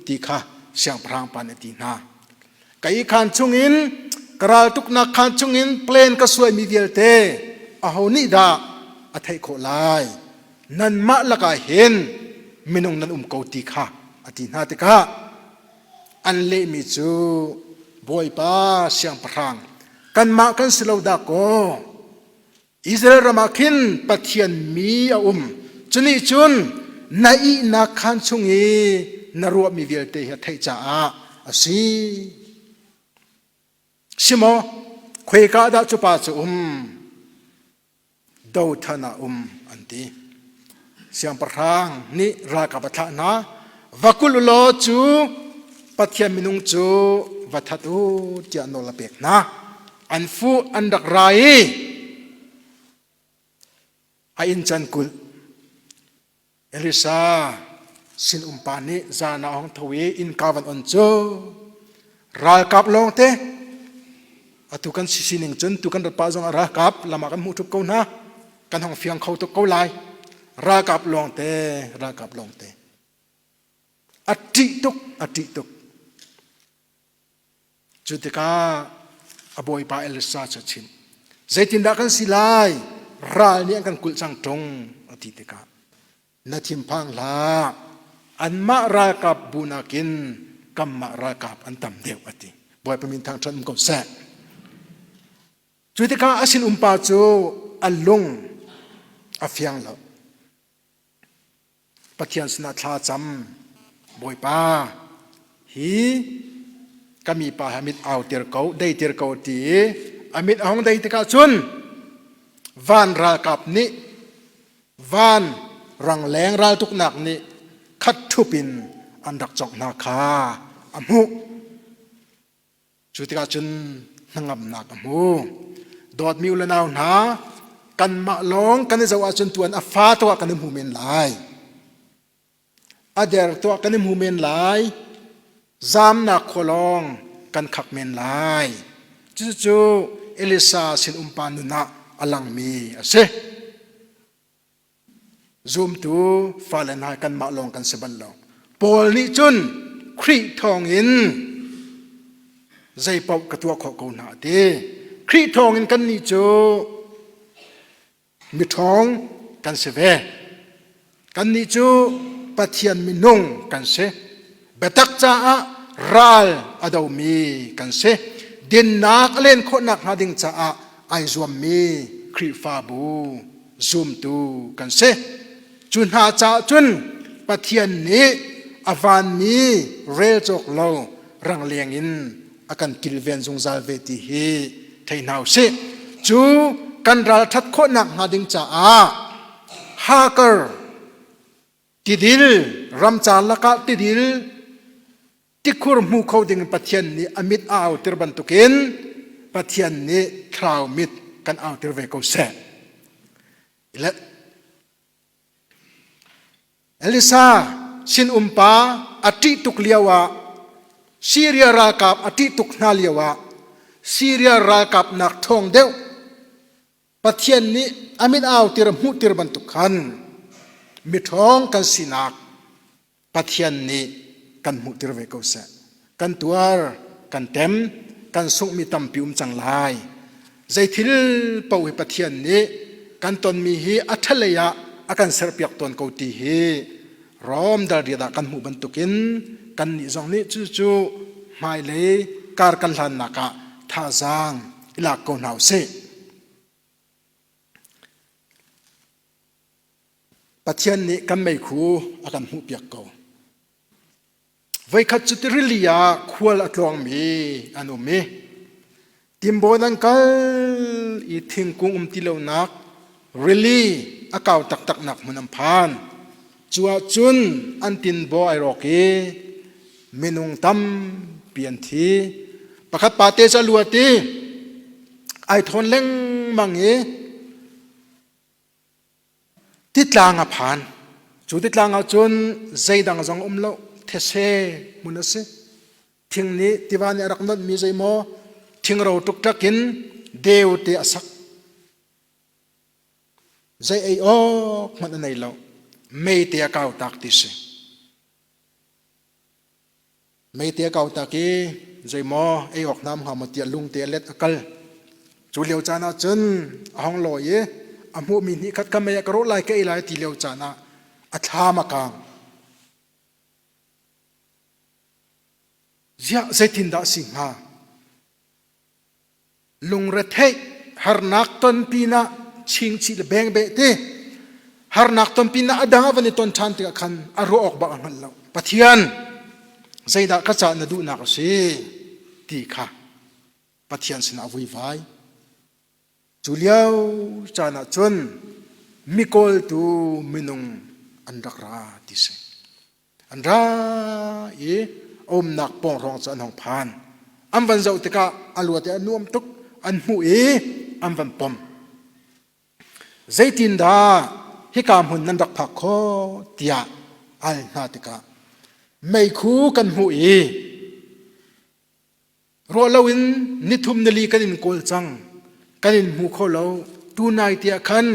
ti kha siangpahrang pa nih a ti hna. Ka ihkhan chungin ka raltuknak khaan chungin plan ka suaimi vialte aho nih dah a theih khawh lai? Nanmah lakah hin minung nan um ko ti kha a ti hna tikah an lehmi cu Bawipa siangpahrang kanmah kan si lo dah kaw Israel ram ah khin Pathian mi a um. Cunih cun na ihnak khaan chung i na ruahmi vialte hi a theih caah a si. Simaw, khuika dah cu pa cu um? Dothan ah um an ti. Siangpahrang nih ralkap a thlah hna. Va kulh u law cu Pathian minung cu va that u tiah nawl a pek hna. An fuh an rak ra i a inn can kulh. Elisa sin umpa nih zan ah a hung tho i innka van on cu ralkap lawngte atu kan si sining cun tu kan rat pah zong ah ralkap lam ah kan hmuh ṭhup ko hna kan hong fiang kho tuk ko lai ralkap lawngte ralkap lawngte a ṭih tuk a ṭih tuk Cu tikah a bawipa Elisa cu a chimh. Zeitindah kan si lai? Ral nih an kan kulh cang ṭung a ti tikah na thinphang hlah. Anmah ralkap bu nakin kanmah ralkap an tam deuh a ti. Bawipa min thangṭhat um ko seh. Cu tikah a sin umpa cu a lung a fiang lo. Pathian sinah thla cam. Bawipa, hi ka mipa hi a mit auter ko, deiter ko ti i a mit a hung dei tikah cun van ralkap nih van rangleng raltuknak nih khat ṭhup in an rak cawngh hna kha a hmuh. Cu tikah cun hnangamnak a hmu. Dawtmi u le nau hna, kanmah lawng kan i zoh ahcun tuan a fa tuah kan i hmu men lai. A der tuah kan i hmu men lai. Zamnak khua lawng kan khak men lai. Cucu Elisa sin umpa nun ah a langmi a si. Zumtu fale hna kanmah lawng kan si bal lo. Paul nih cun Khrih thawngin zeipaoh ka tuah khawh ko hna a ti. Khrih thawngin kannih cu miṭhawng kan si ve. Kannih cu Pathian minung kan si. Biatak caah ral a domi kan si. Dinnak a len khawhnak hnga ding caah ai zuammi Khrihfabu zumtu kan si. Cu hna caah cun Pathian nih a vanmi rel cawk lo rangleng in a kan kilven zungzal ve ti hi thei hna usih. Cu kan ralṭhat khawhnak hnga ding caah Hagar tidil ramcar lakah tidil tikhur hmu kho ding Pathian nih a mit a autir bantukin Pathian nih thlarau mit kan autir ve ko seh. Elisa sinum pa a ṭih tuk lioah Siria ralkap a ṭih tuk hna lioah Siria ralkap nak ṭhawng deuh Pathian nih a mit autir hmuhtir bantuk khan miṭhawng kan sinak Pathian nih kan hmuhtir ve ko seh. Kan tuar, kan tem, kan sunghmi tampi um cang lai. Zeithil paoh hi Pathian nih kan tonmi hi a ṭhalei ah a kan serpiak tawn ko ti hi Rom dal riat ah kan hmuh bantukin kannih zong nih cucu hmailei kar kan hlannak ah thazaang i lak ko hna usih. Pathian nih kan meikhu a kan hmuhpiak ko. Voikhat cu rili ah khual a tluangmi an um i timbawn an kal i thingkung um ti lonak rili a kau taktaknak hmun an phan. Cu ahcun an tinbaw ai rawk i minung tampi an thi. Pakhat pate cu a luat i ai thawn lengmang i Titlang a phan. Cu titlang ah cun zeidang zong um lo, these hmun a si. Thing nih tiva nih a rak nonhmi zeimaw thingro ṭukṭak in deu te a sak. Zei ei awk hmanh a nei lo. Mei te a kau tak ti si. Meite a kau tak i zeimaw ei awk nam hnga maw tiah lungte a let a kal. Cu lio caan ah cun a hong lawi i a hmuhmi hnih khat kha mei ah ka rawh lai ka ei lai ti lio caan ah a thlam a kaang. Ziah zeitindah a si hnga? Lungretheih harnak ton pinah chingchih le bengbeh ti harnak ton pinah a dang a van i ton ṭhan tikah khan a ruah awk bak a hngalh lo. Pathian zeidah ka cah na duhnak a si ti kha Pathian sinah a vuivai. Cu lio caan ah cun mikawltu minung an rak ra ti si. An ra i a umnak pawng hrawng cu an hung phan. An van zoh tikah a luat i a nuam tuk. An hmuh i an van pom. Zeitindah hika hmun nan rak phak khawh tiah al hna tikah meikhu kan hmuh i Ruah loin nithum nili kan in kawl cang. Kan in hmu kho lo. Tunai tiah khan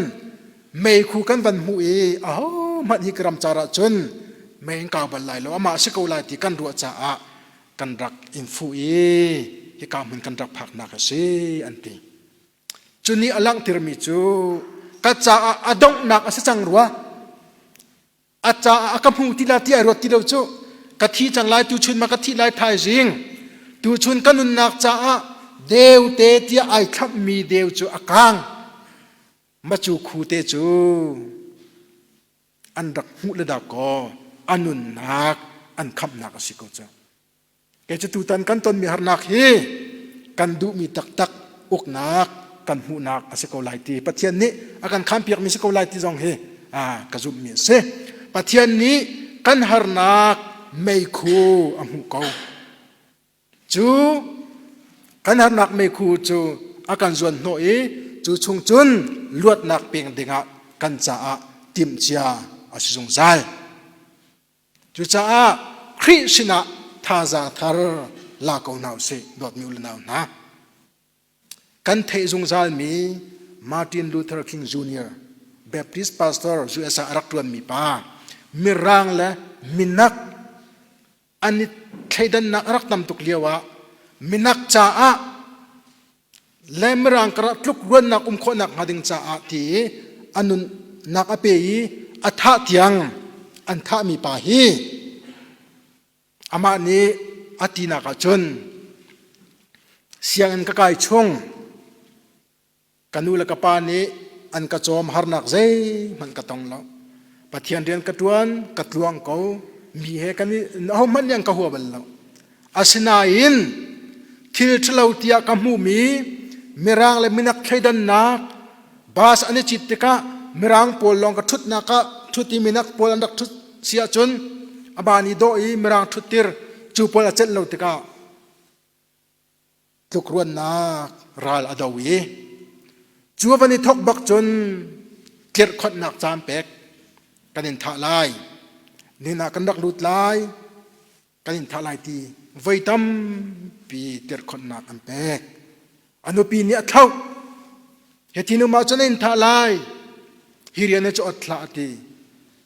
meikhu kan van hmuh i ahohmanh hi ka ram car ah cun mei in kau bal lai lo. Amah a si ko lai ti kan ruah caah kan rak in fuh i hika hmun kan rak phaknak a si an ti. Cu nih a langhtermi cu ka caah a donghnak a si cang rua. A caah a ka hmu ti la ti ai ruat ti lo cu ka thi cang lai tuchun ma ka thi lai thaizing tuchun ka nunnak caah deu te tiah ai thlapmi deu cu a kang macu khu te cu an rak hmuh le dak kaw a nunnak an khamhnak a si ko cu. Kei cu tutan kan tonmi harnak hi kan duhmi taktak uknak kan hmuhnak a si ko lai ti Pathian nih a kan khampiakmi si ko lai ti zong hi ka zumhmi a si. Pathian nih kan harnak meikhu a hmuh ko. Cu kan harnak meikhu cu a kan zuan hnawh i cu chung cun luatnak pek dingah kan caah timhcia a si zungzal. Cucaah Khrih sinah thazaang thar la ko hna usih, dawtmi u le nau hna. Kan theih zungzalmi Martin Luther King Jr. Baptist pastor US ah a rak ṭuanmi pa, Mirang le minak an i thleidannak a rak tam tuk lio ah minak caah. Le Mirang karah tluk ruannak um khawhnak hnga ding caah ti i a nunnak a pe i a thah tiang an thahmi pa hi amah nih a tinak ahcun sianginn ka kai chung Ka nu le ka pa nih an ka cawm harnak zeihmanh ka tong lo. Pathian rian ka ṭuan, ka tluang ko. Mi he kan i ahohmanh nih an ka hua bal lo. Asinain thil ṭhalo tiah ka hmuhmi Mirang le minak thleidannak bus an i cit tikah Mirang pawl lawng ka ṭhutnak ah ṭhut i minak pawl an rak ṭhut si ahcun a ban i dawh i Mirang ṭhuttir cu pawl a celh lo tikah tlukruannak ral a do i cu a van i thok bak cun tlirhkhonhnak caan pek kan in thah lai nin ah kan rak lut lai kan in thah lai ti voi tampi tirhkhonhnak an pek. A nupi nih a thlauh. Hi nu mah cun in thah lai hi rian cu ot hlah a ti.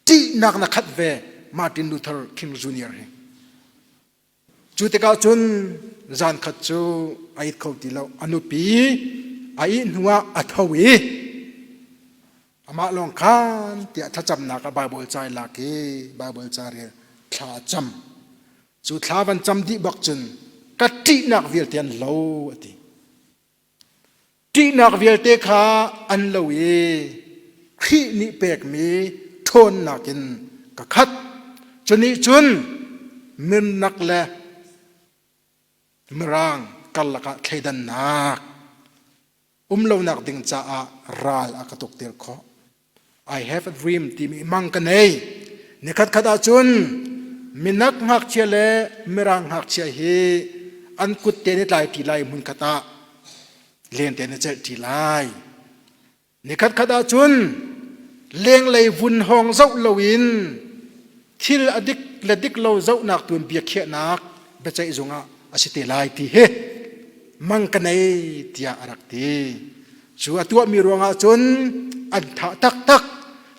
Ṭihnak na khat ve Martin Luther King Jr. hi. Cu tikah cun zan khat cu a it kho ti lo. A nupi a ih hnuah a tho i amah lawng khan tiah thlacamnak ah Baibal ca i lak i Baibal ca rel thla a cam. Cu thla van cam dih bak cun ka ṭihnak vialte an lo a ti. Ṭihnak vialte kha an lo i Khrih nih pekmi ṭhawnnak in ka khat. Cu nih cun mirnak le mirang karlak ah thleidannak um lonak ding caah ral a ka tukter khawh. I have a dream timi mang ka nei. Nikhat khat ahcun minak ngakchia le mirang ngakchia hi an kut te ni tlai ṭi lai hmun khat ah len te ni celh ṭi lai. Nikhat khat ahcun lenglei vun hawng zoh loin thil a dik le dik lo zohnak tuan biakhiahnak biaceih zung ah a si te lai ti hi mang ka nei tiah a rak ti. Cu a tuahmi ruangah cun an thah taktak.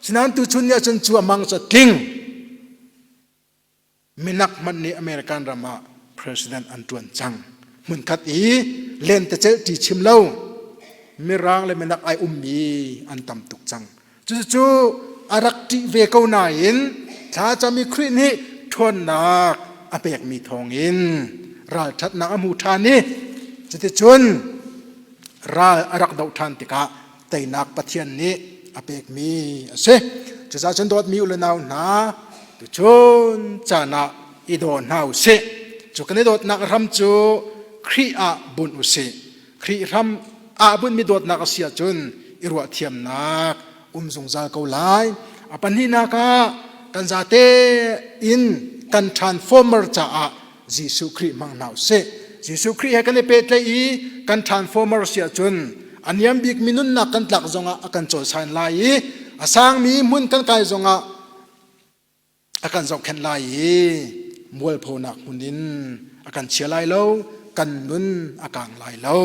Sinain tuchun ni ahcun cu a mang cu a tling. Minak hmanh nih American ram ah president an ṭuan cang. Hmunkhat i lentecelh ṭi chim lo Mirang le minak ai ummi an tam tuk cang. Cucu a rak ṭih ve ko nain thlacam i Khrih nih ṭhawnnak a pekmi thawngin ralṭhatnak a hmu ṭhan i cuticun ral a rak doh ṭhan tikah teinak Pathian nih a pekmi a si. Cucaah cun dawtmi u le nau hna, tuchun caan ah i daw hna u sih. Cu kan i dawtnak hram cu Khrih ah bunh u sih. Khrih hram ah bunhmi dawtnak a si ahcun i ruahthiamnak um zungzal ko lai. A pahnihnak ah kan zate in kan transformer caah Jesuh Khrih hmang hna usih. Jesuh Khrih he kan i pehtlaih i kan transformer si ahcun a niam bikmi nunnak kan tlak zongah a kan cawisan lai i a sangmi hmun kan kai zongah a kan zohkhenh lai i mualphonak hmun in a kan chia lai lo, kan nun a kang lai lo.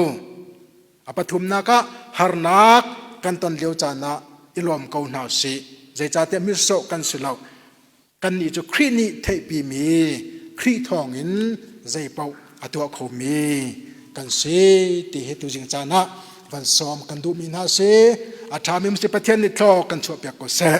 A pathumnak ah harnak kan ton lio caan ah i lawm ko hna usih. Zeicahtiah mitsawh kan si lo. Kannih cu Khrih nih theihpimi Khrih thawngin zeipaoh a tuah khomi kan si ti hi tuzing caan ah van sawm kan duhmi hna si. A ṭhami si Pathian nih thlaw kan chuahpiak ko seh.